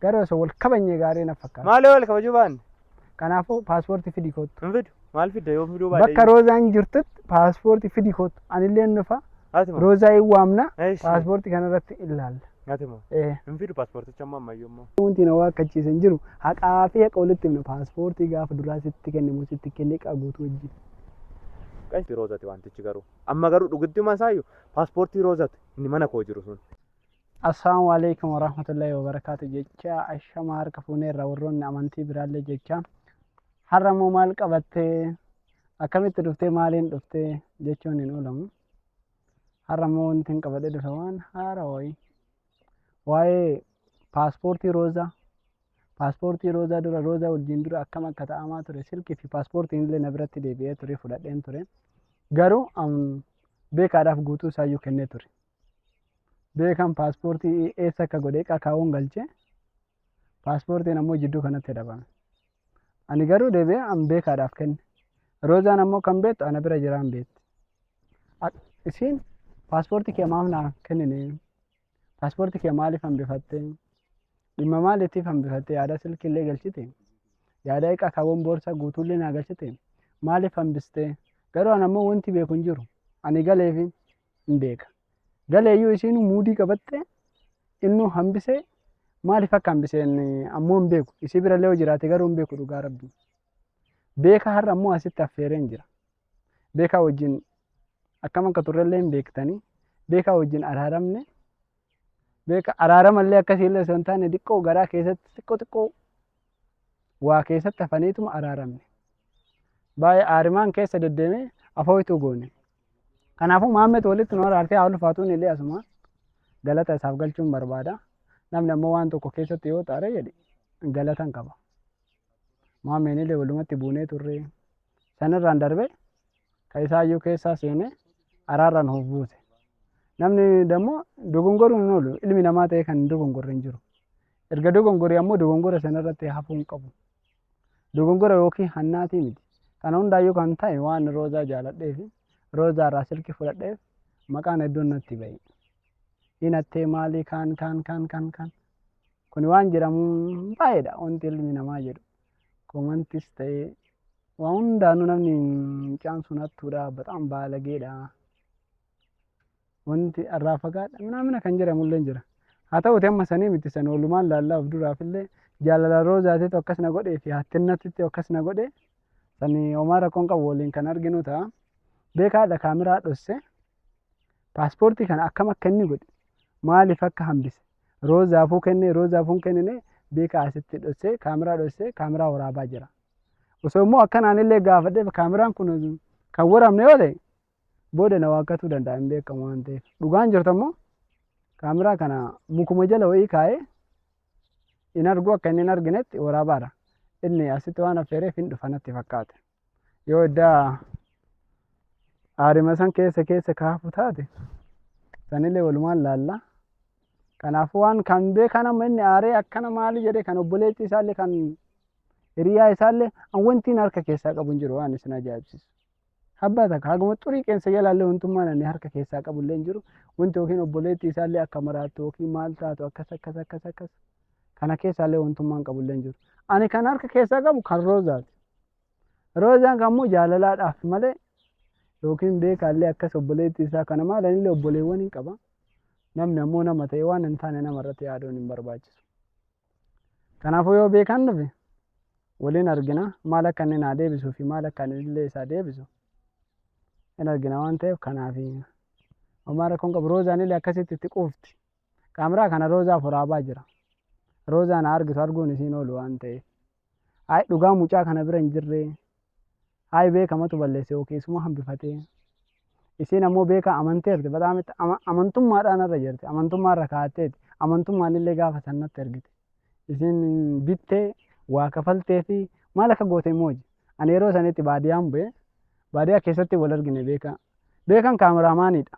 Garuu osoo wal kabajne gaarii na fakkaata. Maal yoo wal kabajuu baanne? Kanaafuu paaspoortii fidi koottu. Hin fidu. Maal fidda yoo fiduu baadhe? Bakka Roozaan jirtutti paaspoortii fidi koottu. Anillee hin dhufa. Ati moo? Roozaa hin waamna. Eeshi. Paaspoortii kanarratti ilaalla. Ati moo? Ee. Hin fidu paaspoorticha ammoo ammayyuu immoo. Wanti na waakkachiise hin jiru. Haqaa fi haqa walitti himna. Paaspoortii gaafa duraa sitti kenne moo sitti kenne qaa guutuu wajjin. Qashti Roozati wantichi garuu. Amma garuu dhugudduma isaayyuu paaspoortii Roozati inni mana koo jiru sun. Assalaamu alaikum warahmatullahi wabarakaatu jecha ashama harka fuuneerra warroonni amantii biraallee jecha har'a immoo maal qabattee akkamitti dhuftee maaliin dhuftee jechuun hin oolamu. Har'a immoo wanti hin qabadhee dhufe waan haara wayii waa'ee paaspoortii roozaa paaspoortii roozaa dura roozaa wajjin dura akkam akka ta'amaa ture silkii fi paaspoortiin illee na biratti deebi'ee ture fudhadheen ture garuu beekaadhaaf guutuu isaayyuu kennee ture. Beekan paaspoortii eessa akka godhe qakaa'uun galche. Paaspoortiin ammoo jidduu kanatti dhabame. Ani garuu deebi'ee an beekaadhaaf kenne. Roozaan ammoo kan beektu ana bira jiraan beekti. Isiin paaspoortii kee maaf naa kennine? Paaspoortii kee maaliif hambifatte? Dhimma maaliitiif hambifatte? Yaada silkii illee galchite? Yaada qakaawwan boorsaa guutuullee naa galchite? Maaliif hambiste? Garuu an ammoo wanti beeku hin jiru. Ani galeefi hin beeka. Galeeyyuu isiin muudii qabatte innuu hambisee maaliif akka hambiseen ammoo hin beeku. Isii birallee yoo jiraate garuu hin beeku dhugaa rabbi. Beeka har'a ammoo asitti affeereen jira. Beekaa wajjin akkam akka turrellee hin beektanii. Beekaa wajjin araaramne. Beeka araaramallee akkasiillee osoo hin taane xiqqoo garaa keessatti xiqqoo xiqqoo waa keessatti hafaniituma araaramne. Baay'ee aarimaan keessa deddeemee afooytuu goone. Kanaafuu Maammeet walitti nu araartee haa ulfaatuun illee asuma galata isaaf galchuun barbaada. Namni ammoo waan tokko keessatti yoo xaare jedhe galatan qaba. Maammeen illee walumatti buunee turre. Sanirraan darbee kan isaayyuu keessaa seenee araarraan of buuse. Namni dammoo dogongoruun hin oolu. Ilmi namaa ta'ee kan hin dogongorre hin jiru. Erga dogongoree ammoo dogongora sanarratti hafuu hin qabu. Dogongora yookiin hannaatii miti. Kana hundaayyuu kan ta'e waan Roozaa jaaladheef Roozaa irraa silkii fudhadheef maqaan hedduun natti ba'e. Hinattee maalii kaan kaan kaan kaan kaan. Kuni waan jedhamu baay'eedha wanti ilmi namaa jedhu. Koomantis ta'ee waan hundaanuu namni mucaan sun hattuudha baxaan baalageedha. Wanti irraa fagaadha minaamina kan jedhamullee jira. Haa ta'uti amma sanii miti san oolumaan laallaa of duraafillee jaalala roozaatitu akkas na godhee fi hattinnatitti akkas na godhe sanii homaa rakkoon qabu waliin kan arginu ta'a. Beekaadha kaameraa dhosse paaspoortii kana akkam akka inni godhe maaliif akka hambise roozaafuu kennee roozaafuu hin kennine beekaa asitti dhossee kaameraa dhossee kaameraa waraabaa jira. Osoo immoo akkanaan illee gaafadhee kaameraan kun kan waraabne yoo ta'e booda na waakkatuu danda'a hin beekamu waan ta'eef. Dhugaan jirtu ammoo kaameraa kana mukuma jala wayii kaa'ee hin argu akka inni hin arginetti waraabaadha. Inni asitti waan affeereef hin dhufa natti fakkaate. Yoo iddaa aarima san keessa keessa kaafu taate sanillee walumaan laalla. Kanaafuu waan kan beekan amma inni aaree akkana maali jedhee kan obboleettii isaallee kan hiriyaa isaallee an wanti harka keessaa qabu hin jiru waan isin ajaa'ibsiisu. Abbaa takka haguma xurii qeensa jalaallee wantummaan ani harka keessaa qabu illee hin jiru. Wanti yookiin obboleettii isaallee akka maraattu yookiin maal taatu akkas akkas akkas akkas kana keessaallee wantummaan qabu illee hin jiru. Ani kan harka keessaa qabu kan roozaati. Roozaan kan immoo jaalalaadhaaf malee yookiin beekaallee akkas obboleettii isaa kana maal anillee obboleewwan hin qaba. Namni ammoo nama ta'e waan hin taane nama irratti yaaduun hin barbaachisu. Kanaafuu yoo beekaan dhufe waliin argina maal akka inni naa deebisuu fi maal akka ani illee isaa deebisu hin argina waan ta'eef kanaaf homaa rakkoon qabu roozaan illee akkasitti itti quufti. Kaameraa kana roozaaf waraabaa jira. Roozaan haa argitu arguun isiin oolu waan ta'eef. Hayi dhugaa mucaa kana bira hin jirree. Hayi beekamatu balleesse yookiin isuma hambifatee. Isiin ammoo beekaa amanteerti bataam itti amantummaadhaan irra jirti amantummaa irra kaa'atteeti amantummaan illee gaafa san natti ergite. Isiin bittee waa kafaltee fi maal akka goote immoo ani yeroo sanitti baadiyaan bu'e baadiyaa keessatti wal argine beekaa. Beekaan kaameraamaaniidha.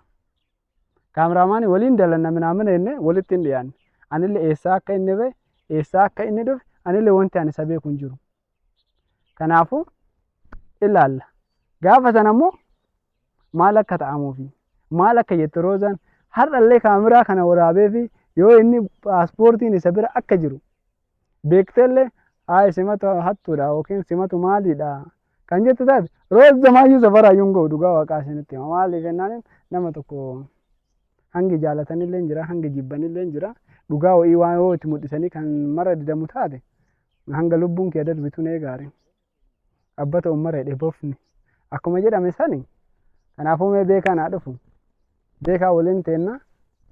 Kaameraamaanii waliin dalanna minaamina jennee walitti hin dhiyaanne. Anillee eessaa akka inni ba'e eessaa akka inni dhufe anillee wanti ani isa beeku hin jiru. Kanaafuu ilaalla. Gaafa sana immoo maal akka ta'amuu fi maal akka jettu Roozaan har'allee kaameraa kana waraabee fi yoo inni paaspoortiin isa bira akka jiru Beekteellee haa simatu hattuudha yookiin simatu maaliidha kan jettu taate roozza maayyuu safaraayyuu hin ga'u dhugaa waaqaa isinitti hima. Maaliif jennaan nama tokko hangi jaalatanillee hin jira hangi jibbanillee hin jira dhugaa wa'ii waan yoo itti mul'isanii kan mara didamu taate hanga lubbuun kee darbitu nee gaarii. Abbata ummara jedhe bofni. Akkuma jedhame sani kanaafuu mee beekaan haa dhufu. Beekaa waliin teenna,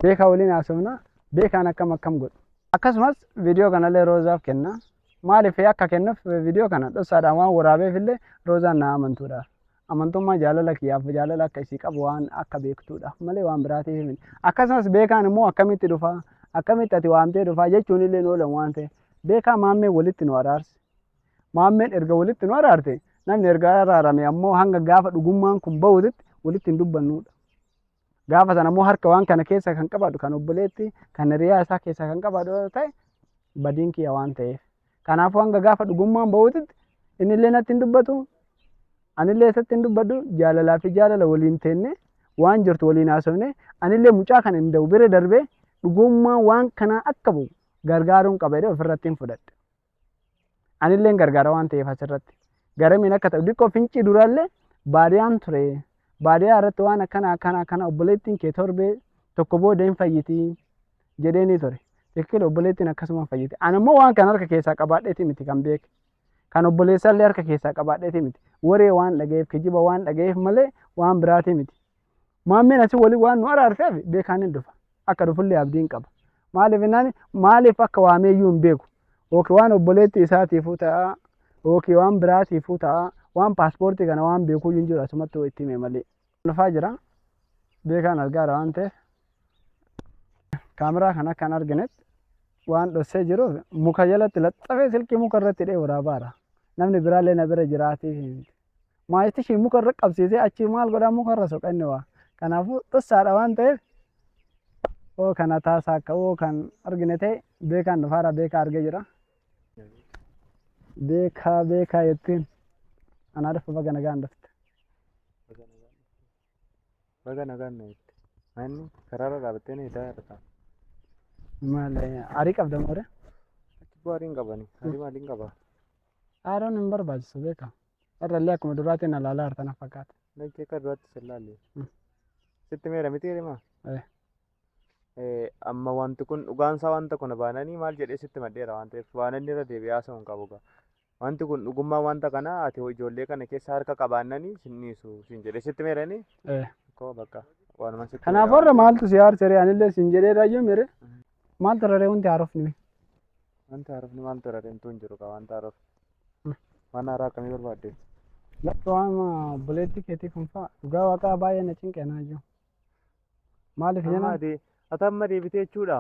beekaa waliin haasofna, beekaan akkam akkam godhu. Akkasumas viidiyoo kanallee Roozaaf kenna. Maaliif akka kennuuf viidiyoo kana dhossaadhaan waan waraabeef illee Roozaan na amantuudhaaf. Amantummaa jaalala kiyyaaf jaalala akka isii qabu waan akka beektuudhaaf malee waan biraatiif miti. Akkasumas beekaan immoo akkamitti dhufa akkamitti ati waamtee dhufa jechuun illee hin oolan waan ta'eef beekaa maammee walitti nu araarse. Maammeen erga walitti nu araarte namni erga araarame ammoo hanga gaafa dhugummaan kun bahuutitti walitti hin dubbannuudha. Gaafa sana immoo harka waan kana keessa kan qabadhu kan obboleetti kan hiriyaa isaa keessa kan qabadhu yoo ta'e badiin kiyya waan ta'eef. Kanaafuu hanga gaafa dhugummaan bahuutitti innillee natti hin dubbatu anillee isatti hin dubbadhu jaalalaa fi jaalala waliin teenne waan jirtu waliin haasofne anillee mucaa kana hin da'u bira darbee dhugummaan waan kanaa akka bahu gargaaruun qaba jedhee ofirratti hin fudhadhe. Anilleen gargaara waan ta'eef asirratti. Garamiin akka ta'u diqqoo fincii duraallee baadiyaan ture. Baadiyaa irratti waan akkana akkana akkana obboleettiin kee torbee tokko booda hin fayyiti jedhee ni ture. Tikkil obboleettiin akkasuma fayyite. Ani immoo waan kana harka keessaa qabaadheeti miti kan beeke. Kan obboleessaallee harka keessaa qabaadheeti miti. Waree waan dhaga'eef kijiba waan dhaga'eef malee waan biraatii miti. Maammeen asii waliin waan nu araarseef beekaan hin dhufa. Akka dhufullee abdiin qaba. Maaliif jennaan maaliif akka waameeyyuu hin beeku. Yookiin waan obboleettii isaatiifuu ta'a yookiin waan biraatiifuu ta'a waan paaspoortii kana waan beekuuyyuu hin jiru asumatti yoo itti hime malee. Dhufaa jira. Beekaan argaara waan ta'eef kaameraa kana akka hin arginetti waan dhossee jiruuf muka jalatti laxxafee silkii muka irratti hidhee waraabaara. Namni biraallee na bira jiraatiif miti. Maayitishii muka irra qabsiisee achii maal godhaa muka irra soqa inni waa. Kanaafuu dhossaadha waan ta'eef oo kana taasaa akka oo kan argine ta'e beekaan dhufaara beekaa argee jira. Beekaa beekaa jettiin anaa dhufu baga nagaan dhufte. Baga nagaan na jette. Manni karaarra dhaabattee na hidaa jirta. Maal arii qabda moore? Achi bu'aa arii hin qabani. Arii maaliin qaba? Aaroon hin barbaachisu beekaa. Har'allee akkuma duraatiin na laalaa jirta na fakkaata. Lakki akka duraatti sin laalle. Sitti meera miti rima? Eh. Amma wanti kun dhugaansaa wanta kana baananii maal jedhee sitti madheera waan ta'eef waan inni irra deebi'ee haasa'u hin qabu gaa. Wanti kun dhugummaa wanta kana ati ijoollee kana keessa harka qabaannanii sin dhiisu sin jedhee sitti meerani? Eh. Koo bakka waanuma sitti Kanaaf meera warra waan ta'eef. maaltu si aarsere anillee sin jedhee raayyuu mere maaltu raree wanti haarofni mee? Wanti haarofni maaltu raree hin jiru kaa wanta haarofni. Waan haaraa akkamii barbaadde? Lakki waan obboleettii keetii kun fa'a dhugaa waaqaa baay'ee na cinqe naa jiru. Maaliif Amma jennaan ati ati amma deebitee jechuudha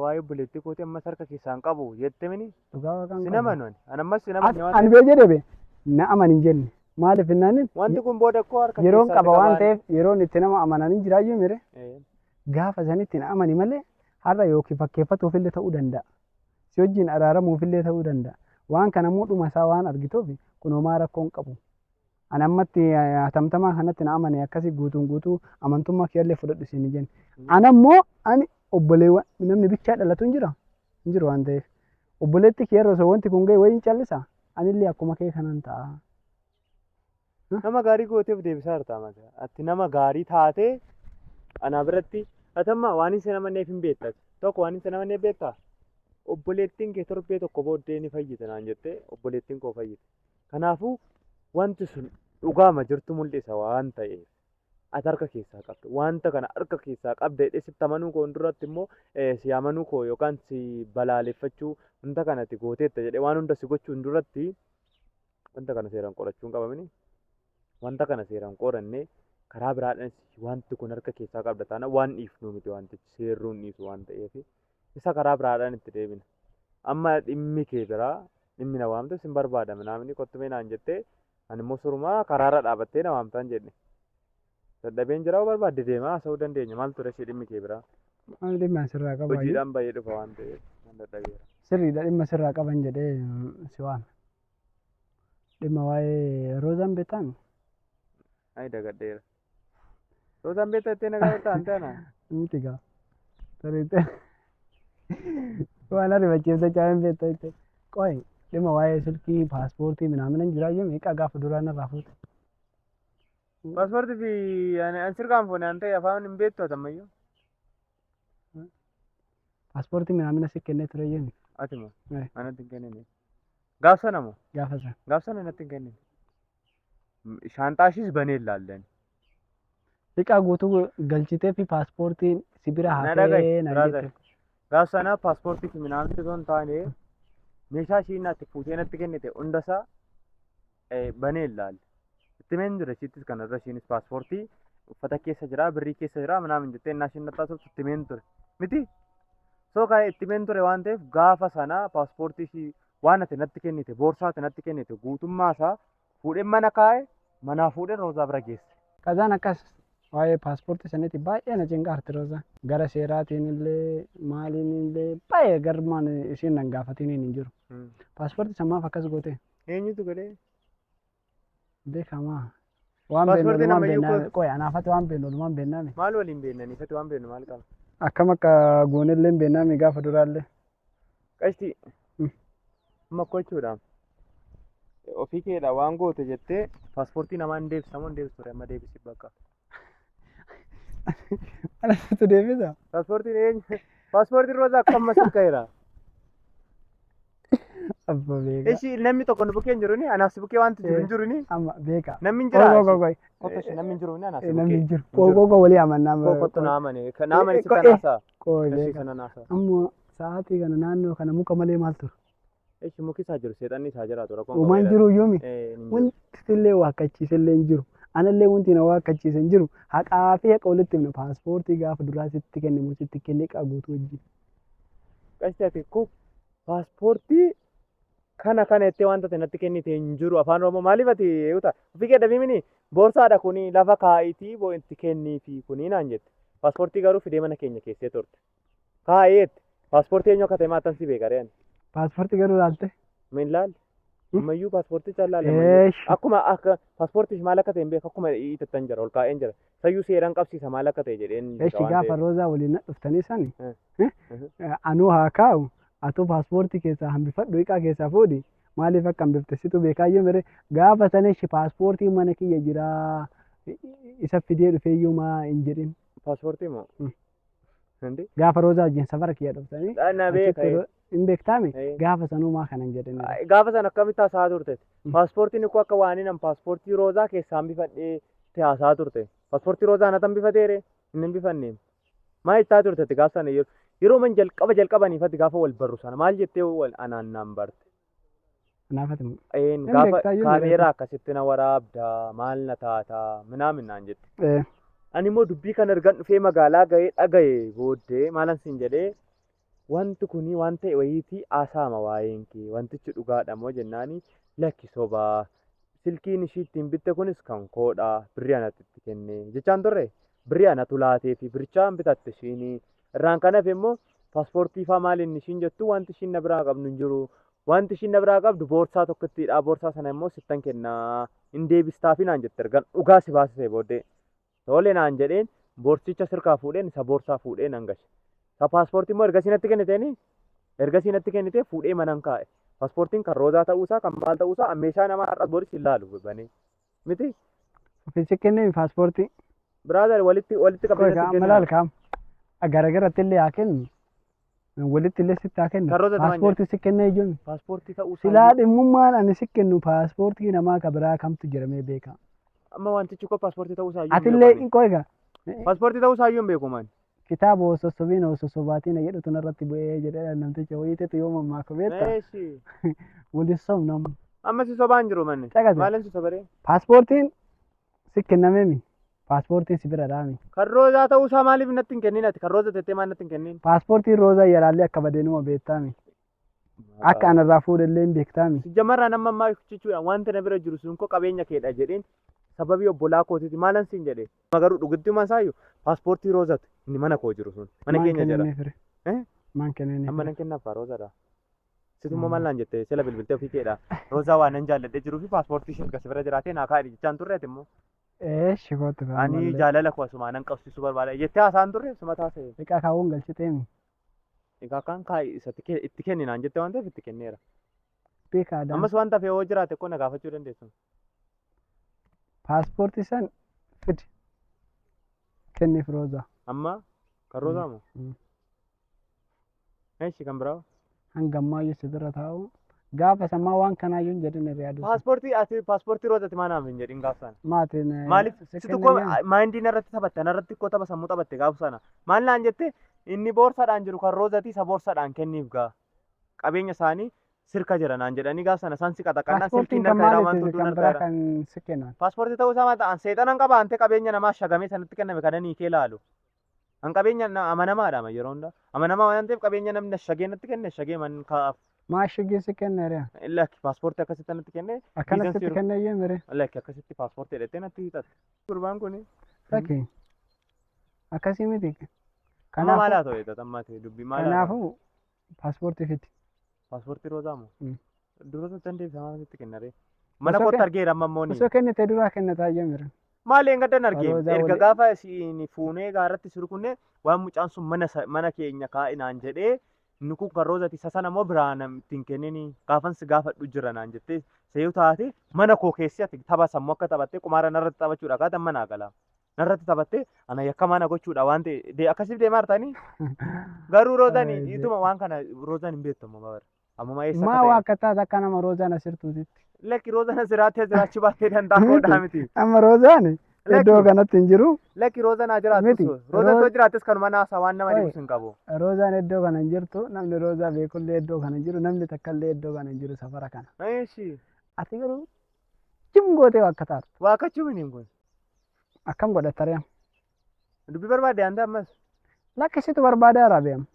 waa'ee obboleettii kootii ammas harka keessaa hin qabu jette mini dhugaa waaqaan sin qabu. amanu ani. Ani ammas sin amanne waan Ani ta'eef. bee jedhe bee na amani hin jenne. Maaliif jennaan Wanti kun booda koo harka yeroon keessaati qaba waan qabaan. ta'eef yeroon itti nama amananii jiraayyuu mire gaafa sanitti na amani malee har'a yookiin fakkeeffatuufillee ta'uu danda'a. Si wajjin araaramuufillee ta'uu danda'a. Waan kana immoo dhuma isaa waan argituuf kun homaa rakkoo hin qabu. Ani ammatti hatamtamaa kanatti na amane akkasii guutuun guutuu amantummaa kiyyallee fudhadhu siin hin jenne. Ana immoo ani obboleewwan namni bichaa dhalatu hin jira hin jiru waan ta'eef. Obboleetti kiyyarra osoo wanti kun ga'e wayii hin callisa. Anillee akkuma kee kanan ta'a. Nama gaarii gooteef deebisaa jirta mata. Ati nama gaarii taatee anaa biratti ati amma waan hin sinamanneef hin beekta. Tokko waan hin sinamanneef beektaa? Obboleettiin kee torbee tokko booddee ni fayyite naan jettee obboleettiin koo fayyite. Kanaafuu wanti sun dhugaama jirtu mul'isa waan ta'eef ati harka keessaa qabda. Wanta kana harka keessaa qabda jedhee sitti amanuu koo duratti immoo si amanuu koo yookaan si balaaleffachuu wanta kana ati gooteetta jedhee waan hunda si gochuun duratti wanta kana seeraan qorachuun qabamini. Wanta kana seeraan qorannee karaa biraadhaanis wanti kun harka keessaa qabda taana waan dhiifnu miti wantichi seerruun dhiisu waan ta'eef isa karaa biraadhaan itti deebina. Amma dhimmi kee biraa dhimmi na waamte sin barbaada minaamni kottumee naan jettee ani immoo surumaa karaarra dhaabattee na waamtaan jedhe. Dadhabeen jira yoo barbaadde deemaa haasa'uu dandeenya maal ture si dhimmi kee biraa. Maal dhimma sirraa qaba? Hojiidhaan baay'ee dhufa waan ta'eef nan dadhabeera. Sirriidha dhimma sirraa qaban jedhee si waame. Dhimma waa'ee Roozaan beektaan? Ayi dagadheera. Roozaan beektaa jettee na gaafatta ante ana. Miti gaa. Sirriitti. Waan ariifachiifte caaleen beekta jette. Qoy dhimma waa'ee silkii paaspoortii minaamin jiraayyuu meeqa gaafa duraa narraa fuute. Paaspoortii fi ani sirkaan fuune an ta'e afaan hin beektu ati ammayyuu. Paaspoortii minaamina si kennee ture jenni Ati moo? Eh. Anatti hin kennine. Gaaf sana moo? Gaafa sana. Gaaf sana natti hin kennine. Shaanxaa ishiis banee ilaallan. Liqaa guutuu galchitee fi paaspoortiin si bira Na hafee dhagahi, naan brother. jette. Gaaf sana paaspoortii fi minaamni osoo hin taane meeshaa ishiin natti fuutee natti kennite hundasaa banee ilaalle. Itti meen jira ishiittis kanarra ishiinis paaspoortii uffata keessa jira birrii keessa jira minaamin jettee innaa ishiin natti haasoftu itti meen ture. Miti? So kan itti meen ture waan ta'eef gaafa sana paaspoortii ishii waan ati natti kennite boorsaa ati natti kennite guutummaa isaa fuudheen mana kaa'e manaa fuudheen Roozaa bira geesse. Kazaan akkas waa'ee paaspoortii saniiti baay'ee na cinqaarti Roozaan. Gara seeraatiin illee maaliin illee baay'ee garmaan isiin nan gaafatiin hin jiru. Paaspoortii san maaf akkas goote? Eenyutu godhee? Beekamaa. Waan beeknu Paaspoortiin walumaan ammayyuu beeknaame. Qoy anaafati waan beeknu walumaan beeknaame. Maal waliin beeknanii ifatti waan beeknu maal qaba? Akkam akka goonellee hin beeknaame gaafa duraallee. Qashti amma akkoo jechuudha. Ofii keedha waan goote jettee paaspoortii namaa hin deebisa moo hin deebisu ture amma deebisi bakka. Anatu deebisa. Paaspoortiin eenyu? Paaspoortiin Roozaa akka amma sin ka'eera. Abba beeka. Ishi namni tokko nu bukkee hin jiru ni anaaf si bukkee wanti jiru hin jiru ni Amma beeka. namni hin Qoy jira. qoy qoy. Kottu ishi namni hin jiru ni anaaf si Namni bukkee. hin jiru. Hin Qoy jiru. qoy qoy walii amannaa. Koo kottu na amane. Na amane sitti Qoy anaasaa. qoy Ishi beeka. kana naasaa. Amma sa'aatii kana naannoo kana muka malee maal tura? Ishi muki isaa jiru seexanni isaa jiraatu rakkoon Uumaan qabu. jiru yoomi? Eh, hin jiru. Wanti illee waakkachiise illee hin jiru. Anallee wanti na waakkachiise hin jiru. Haqaa fi haqa walitti himna. Paaspoortii gaafa duraa sitti kennamu sitti kennee qabuutu wajjin. Qashti ati koo paaspoortii kana kana jettee wanta ati natti kennite hin jiru afaan Oromoo maaliif ati eeguta ofii kee dafii mini boorsaadha kuni lafa kaa'iitii boo itti kenniifi kuni naan jette paaspoortii garuu fidee mana keenya keessee turte kaa'ee jette paaspoortii eenyu akka ta'e maattan si beeka ree ani Paaspoortii garuu laalte? min laal ammayyuu paaspoortii caalaa ammayyuu Eesh. akkuma akka paaspoortii maal akka ta'e hin beeku akkuma iitattan jira ol kaa'een jira sayyuu seeraan qabsiisa maal akka ta'e jedheen Eesh beeka waan gaafa ta'eef. Roozaa waliin na dhuftanii sani. Eh. Anuu haa kaa'u atuu paaspoortii keessaa hambifadhu hiiqaa keessaa fuudhi maaliif akka hambifte situ beekaayyuu mere gaafa sana ishi paaspoortii mana kiyya jiraa isa fidee dhufeeyyuu maa hin jedhin. Paaspoortii moo? Mm. Hindi? Gaafa Roozaa wajjin safara kiyya dhuftanii Na beeka. achitti hin beektaami Eh. gaafa sanuu maa kana hin jedhin. Gaafa sana akkamitti haasa'aa turte? Mm. Paaspoortiin koo akka waan inni paaspoortii roozaa keessaa hambifadhee itti haasa'aa turte. Paaspoortii roozaa natti hambifateere hin hambifanne. Maal jettaa turte ati gaafa sana yeroo yeroo man jalqaba jalqabaniifatti gaafa wal barru sana maal jettee wal anaan naan barte? Kanaaf ati Een Hin gaafa beektaayyuu kaameeraa akkasitti na waraabda maal na taata minaamin naan jette. Ani immoo dubbii kana ergan dhufee magaalaa ga'ee dhaga'e booddee maalan siin jedhee wanti kuni waan ta'e wayiitii haasa'ama waa'een kee wantichi dhugaadha moo jennaani lakki sobaa silkiin ishii ittiin bitte kunis kan koodha birrii anatti itti kenne jechaan turre birrii anatu laatee fi birichaan bitatte ishiin irraan kan hafe immoo paaspoortii faa maal inni ishiin jettu wanti ishiin na biraa qabdu hin jiru wanti ishiin na biraa qabdu boorsaa tokkittiidha boorsaa sana immoo sittan kennaa hin deebistaafi naan jette ergan dhugaa si baasisee booddee Tole naan jedheen boorsicha sirkaa fuudheen isa boorsaa fuudhee nan gashe. Isa paaspoortii immoo ergasii natti kenniteeni ergasii natti kennitee fuudhee manan kaa'e. Paaspoortiin kan roozaa ta'uusaa kan maal ta'uusaa an meeshaa namaa har'as boris hin laalu banee. Miti? Ofii si kennee paaspoortii. Brother walitti walitti qabdee Qoy natti amma kenni. laal kaam. Garagaratti illee haa kennu. Walitti illee sitti haa kennu. Kan roozaa ta'an jedhe. Paaspoortii si kennee ijoon. Paaspoortii ta'uusaa Silaa dhimmummaan ani si kennu paaspoortii namaa ka biraa kamtu jedhamee beeka. Amma wantichi koo paaspoortii ta'uusaa iyyuu hin Atillee beeku ani. qoy egaa. Paaspoortii ta'uusaa iyyuu hin beeku man. Kitaaba osoo sobiin osoo sobaatiin jedhutu narratti bu'ee jedhee namticha wayiitetu yoo mammaaku beekta. Eeshi. Waliin sobna amma. Amma si sobaa hin jiru manni. Caqase. Maalin si sobaree? Paaspoortiin si kennameemi. Paaspoortiin si bira dhaami. Kan roozaa ta'uusaa maaliif natti hin kennin ati? Kan rooza tettee maal natti hin kennin? Paaspoortiin roozaa yalaallee akka badeenuma beektaami. Akka anarraa fuudhellee hin beektaami. Jamarraa nama ammaa jechuudha wanta na bira jiru sun koo qabeenya keedha jedheen sababii obbolaa kootiiti maalan siin jedhe. Garuu dhugittii isaayyuu paaspoortii roozatu inni mana koo jiru sun mana Maan keenya jira. kenneef fire? Eh? Maan kenneef Amma fire? nan kennaaf roozadha. Sitummoo maal naan jette sila bilbiltee ofii keedha. Roozaa waan nan jaalladhee jiruu fi paaspoortii ishee erga si bira jiraatee naa kaa'e jechaan turreeti immoo. Eeshi kootu Ani ammallee. jaalala koo asumaa nan qabsiisuu barbaada jettee haasaan turre suma taasise. Liqaa kaawwan galchiteemi. Egaa kan kaa'i isatti itti kenni naan jette waan ta'eef itti kenneera. Beekaa adaan. Ammas waan tafe yoo jiraate koo na gaafachuu dandeessu. Paaspoortii san fidi. Kenniif Roozaa. Amma kan Roozaa moo? Mm. Eeshi kan biraa? Hanga ammaayyuu si bira taa'u. Gaafa sammaa waan kanaayyuu hin jedhin riyaaduu. Paaspoortii ati paaspoortii Roozati maa naaf hin jedhin gaaf sana? Maatiin Maaliif si situ koo kenniyyaa? maayindii narratti taphatte narratti koo tapha sammuu taphatte gaaf sana. Maal naan jette inni boorsaadhaan jiru kan Roozati isa boorsaadhaan kenniif gaa. Qabeenya isaanii sirka jira naan jedhanii gaaf sana isaan si qaxaqannaa Paaspoortiin silkiin kan harka jira waan maaliiti tudduun kan harka biraa jira. kan si kennan? Paaspoortii ta'uu isaa maal ta'an seexanan qaba ante qabeenya namaa shagamee sanatti kenname kanan hiikee laalu. An qabeenya amanamaadha amma yeroo hundaa. Amanamaa waan ta'eef qabeenya namni shagee natti kenne shagee man kaa'aaf. Maa shigii si kenne ree? Lakki paaspoortii akkasitti natti kenne. Akkana Biizinsi sitti jiru. kenne iyyuu mire? Lakki akkasitti paaspoortii hidhattee natti hiixatte. Gurbaan kuni. Lakki akkasii miti. Amma maal Kanaafuu haa ta'u eeggata amma ta'e dubbii maal haa ta'u? kanaafuu paaspoortii fidi. Paaspoortii roozaa moo? Mm. Duroota tan deebisa maal sitti kenna ree? Mana Osoo kootti kenn argeera amma immoo ni. osoo kennite duraa kennataa iyyuu mire? Maal een gaddan argee Roozaa erga waliin gaafa siin fuunee gaaratti si rukunne waan mucaan sun mana mana keenya kaa'i naan jedhee inni kun kan roozati isa sana immoo biraa nam ittiin kennini gaafan si gaafadhu jira naan jettee seeyuu taate mana koo keessi ati tapha sammuu akka taphattee qumaara narratti taphachuudha kaate amma naa gala narratti taphattee ana yakkamaa na gochuudha waan ta'e akkasiif deemaa jirtanii garuu roozaan ituma waan kana roozaan hin beektu amma bara ammuma eessa akka Maa waa ta'e akka taate akka nama roozaan asirtuutitti. Lakki roozaan asiraattee asiraachuu baattee danda'a koodhaa miti. Amma roozaan iddoo Lakki kanatti hin jiru lakki roozaan haa jiraattus miti. roozaan too Roo- jiraattes kanuma naasa waan nama Oi, dhibus hin qabu. roozaan iddoo kana hin jirtu namni roozaa beekullee iddoo kana hin jiru namni takkallee iddoo kana hin jiru safara kana. Eeshi Ati garuu jim gootee waa akka taatu. waa kachuu miniin kun Akkam godhatta ree? dubbii barbaadde ante ammas. Lakki situ barbaadaa raabeem.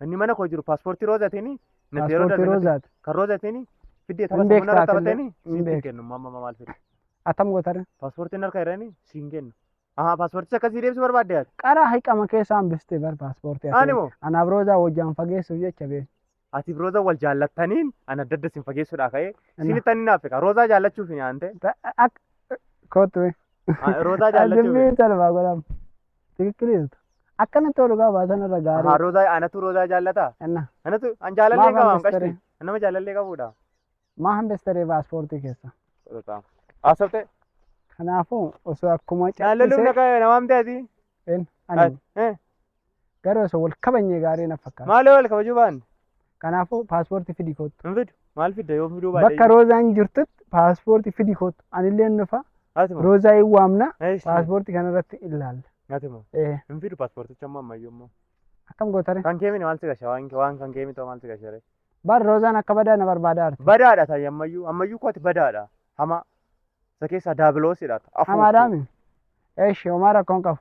Inni mana koo jiru paaspoortii roozatiin natti yeroo Paaspoortii darbe natti roozaati. kan roozatiin fiddee tapha Hin sammuu narra beektaa atillee taphatanii hin sitti hin beektu. kennu amma maal fide. Attam gootare? Paaspoortiin harka jiranii siin kennu. Ahaa paaspoorticha akkasii deebisuu barbaadde ati. Qara hiqama keessa hambistee bar paaspoortii Ani ati moo anaaf roozaa wajjaan fageessuuf jecha bee. ati roozaa wal jaallattaniin ana adda adda sin fageessuudhaa ka'ee Inna sinitti ani naaf fika roozaa jaallachuuf hin aante ak kootu bee. roozaa jaallachuuf Dubbii talbaa godhamu. Tikikkiliistu. Akkanatti ol dhugaa baasan irra ahaa gaarii. roozaa anatu roozaa jaallataa Inna anatu an jaalallee maaf qaba hambistere? qashti nama jaalallee qabuudha. Maa hambistere paaspoortii keessa? Haasofte Kanaafuu osoo akkuma jaalalluun callisee naqa namaam ta'ati. in ani garuu osoo wal kabajnee gaarii na fakkaata. Maali wal kabajuu baanne? Kanaafuu paaspoortii fidi kootu. Hin fidu. Maal fidda yoo fiduu baadhe Bakka iyyuu. roozaan jirtutti paaspoortii fidi kootu. Anillee nufa Ati moo? roozaa hin waamna Eeshi. paaspoortii kanarratti ilaalla. Ati moo? Eh, Hin fidu paaspoorticha ammoo ammayyuu immoo. akkam gootare? Kan kee mini maal si gasha waan waan kan kee miti maal si gasha ree. Bar roozaan akka badaa na barbaadaa jirti. Badaadha ta'i ammayyuu ammayyuu koo ati badaadha. Hamaa. Isa keessaa daabiloosidha. Afuuftuu. Hamaadhaami? Eeshi homaa rakkoon qabu.